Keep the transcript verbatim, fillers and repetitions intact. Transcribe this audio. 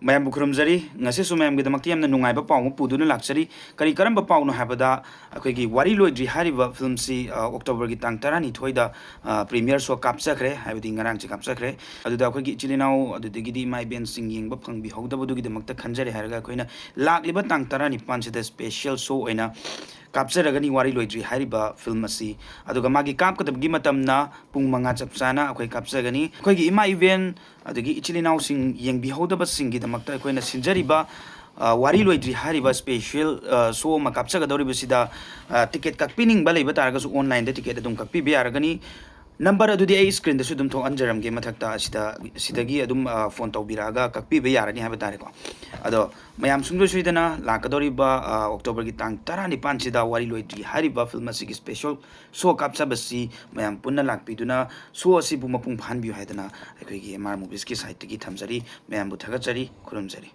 ꯃꯌꯥꯝꯕꯨ ꯈꯨꯔꯨꯝꯖꯔꯤ꯫ ꯉꯁꯤꯁꯨ ꯃꯌꯥꯝꯒꯤꯗꯃꯛꯇ ꯌꯥꯝꯅ ꯅꯨꯡꯉꯥꯏꯕ ꯄꯥꯎ ꯑꯃ ꯄꯨꯗꯨꯅ ꯂꯥꯛꯆꯔꯤ꯫ ꯀꯔꯤ ꯀꯔꯝꯕ ꯄꯥꯎꯅꯣ ꯍꯥꯏꯕꯗ, ꯑꯩꯈꯣꯏꯒꯤ ꯋꯥꯔꯤ ꯂꯣꯏꯗ꯭ꯔꯤ ꯍꯥꯏꯔꯤꯕ ꯐꯤꯂꯝꯁꯤ, ꯑ, ꯑꯣꯛꯇꯣꯕꯔꯒꯤ ꯇꯥꯡ ꯇꯔꯥꯅꯤꯊꯣꯏꯗ, ꯑ, premiere show ꯀꯥꯞꯆꯈ꯭ꯔꯦ, ꯍꯥꯏꯕꯗꯤ ꯉꯔꯥꯡꯁꯦ ꯀꯥꯞꯆꯈ꯭ꯔꯦ꯫ ꯑꯗꯨꯗ ꯑꯩꯈꯣꯏꯒꯤ ꯏꯆꯤꯜ ꯏꯅꯥꯎ ꯑꯗꯨꯗꯒꯤꯗꯤ ꯏꯃꯥ ꯏꯕꯦꯟꯁꯤꯡ ꯌꯦꯡꯕ ꯐꯪꯕꯤꯍꯧꯗꯕꯗꯨꯒꯤꯗꯃꯛꯇ ꯈꯟꯖꯔꯦ ꯍꯥꯏꯔꯒ, ꯑꯩꯈꯣꯏꯅ ꯂꯥꯛꯂꯤꯕ ꯇꯥꯡ ꯇꯔꯥꯅꯤꯄꯥꯟꯁꯤꯗ special show ꯑꯣꯏꯅ ꯀꯥꯞꯆꯔꯒꯅꯤ ꯋꯥꯔꯤ ꯂꯣꯏꯗ꯭ꯔꯤ ꯍꯥꯏꯔꯤꯕ ꯐꯤꯂꯝ ꯑꯁꯤ꯫ ꯑꯗꯨꯒ ꯃꯥꯒꯤ ꯀꯥꯞꯀꯗꯕꯒꯤ ꯃꯇꯝꯅ ꯄꯨꯡ ꯃꯉꯥ ꯆꯞ ꯆꯥꯅ ꯑꯩꯈꯣꯏ ꯀꯥꯞꯆꯒꯅꯤ꯫ ꯑꯩꯈꯣꯏꯒꯤ ꯏꯃꯥ ꯏꯕꯦꯟ ꯑꯗꯒꯤ ꯏꯆꯤꯜ ꯏꯅꯥꯎꯁꯤꯡ ꯌꯦꯡꯕꯤꯍꯧꯗꯕꯁꯤꯡꯒꯤꯗꯃꯛꯇ ꯑꯩꯈꯣꯏꯅ ꯁꯤꯟꯖꯔꯤꯕ, ꯑ, ꯋꯥꯔꯤ ꯂꯣꯏꯗ꯭ꯔꯤ ꯍꯥꯏꯔꯤꯕ special, ꯑ, show ꯑꯃ ꯀꯥꯞꯆꯒꯗꯧꯔꯤꯕꯁꯤꯗ, ꯑ, ticket ꯀꯛꯄꯤꯅꯤꯡꯕ ꯂꯩꯕ ꯇꯥꯔꯒꯁꯨ online-ꯗ ticket ꯑꯗꯨꯝ ꯀꯛꯄꯤꯕ ꯌꯥꯔꯒꯅꯤ꯫ Number ꯑꯗꯨꯗꯤ ꯑꯩ screen-ꯗꯁꯨ ꯑꯗꯨꯝ ꯊꯣꯛꯍꯟꯖꯔꯝꯒꯦ ꯃꯊꯛꯇ, ꯑꯁꯤꯗ, ꯁꯤꯗꯒꯤ ꯑꯗꯨꯝ, ꯑ, phone ꯇꯧꯕꯤꯔꯛꯑꯒ ꯀꯛꯄꯤꯕ ꯌꯥꯔꯅꯤ ꯍꯥꯏꯕ ꯇꯥꯔꯦꯀꯣ꯫ ꯑꯗꯣ ꯃꯌꯥꯝ ꯁꯨꯡꯁꯣꯏ ꯁꯣꯏꯗꯅ ꯂꯥꯛꯀꯗꯧꯔꯤꯕ, ꯑ, ꯑꯣꯛꯇꯣꯕꯔꯒꯤ ꯇꯥꯡ ꯇꯔꯥꯅꯤꯄꯥꯟꯁꯤꯗ ꯋꯥꯔꯤ ꯂꯣꯏꯗ꯭ꯔꯤ ꯍꯥꯏꯔꯤꯕ ꯐꯤꯂꯝ ꯑꯁꯤꯒꯤ special show ꯀꯥꯞꯆꯕꯁꯤ ꯃꯌꯥꯝ ꯄꯨꯟꯅ ꯂꯥꯛꯄꯤꯗꯨꯅ show ꯑꯁꯤꯕꯨ ꯃꯄꯨꯡ ꯐꯥꯍꯟꯕꯤꯌꯨ ꯍꯥꯏꯗꯅ ꯑꯩꯈꯣꯏꯒꯤ M R Movies-ꯀꯤ side-ꯇꯒꯤ ꯊꯝꯖꯔꯤ꯫ ꯃꯌꯥꯝꯕꯨ ꯊꯥꯒꯠꯆꯔꯤ, ꯈꯨꯔꯨꯝꯖꯔꯤ꯫